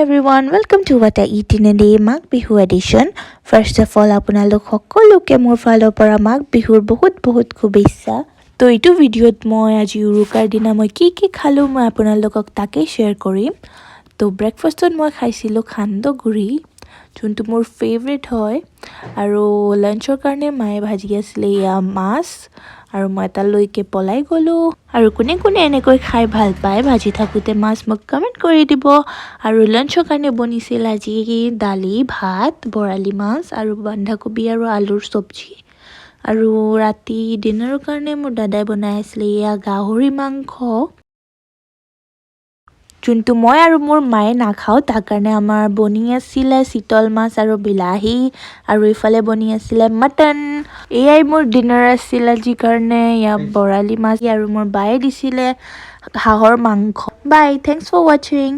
Everyone, welcome to What I Eat in a Day Magh Bihu edition. First of all, আপোনালোক সকলোকে মোৰ ফালৰ পৰা মাঘ বিহুৰ বহুত বহুত শুভেচ্ছা। তো এইটো ভিডিঅ'ত মই আজি উৰুকাৰ দিনা মই কি কি খালোঁ, মই আপোনালোকক তাকেই শ্বেয়াৰ কৰিম। তো ব্ৰেকফাষ্টত মই খাইছিলোঁ সান্দহগুড়ি, যোনটো মোৰ ফেভৰেট হয়। আৰু লাঞ্চৰ কাৰণে মায়ে ভাজি আছিলে এয়া মাছ আৰু মই এটা লৈকে পলাই গ'লোঁ। আৰু কোনে কোনে এনেকৈ খাই ভাল পায় ভাজি থাকোঁতে মাছ, মোক কমেণ্ট কৰি দিব। আৰু লাঞ্চৰ কাৰণে বনিছিল আজি দালি, ভাত, বৰালি মাছ আৰু বন্ধাকবি আৰু আলুৰ চব্জি। আৰু ৰাতি ডিনাৰৰ কাৰণে মোৰ দাদাই বনাই আছিলে এয়া গাহৰি মাংস, যোনটো মই আৰু মোৰ মায়ে নাখাওঁ। তাৰ কাৰণে আমাৰ বনি আছিলে চিতল মাছ আৰু বিলাহী আৰু ইফালে বনি আছিলে মটন। এয়াই মোৰ ডিনাৰ আছিল আজিৰ কাৰণে, এয়া বৰালি মাছ আৰু মোৰ বায়ে দিছিলে হাঁহৰ মাংস। Bye, thanks for watching.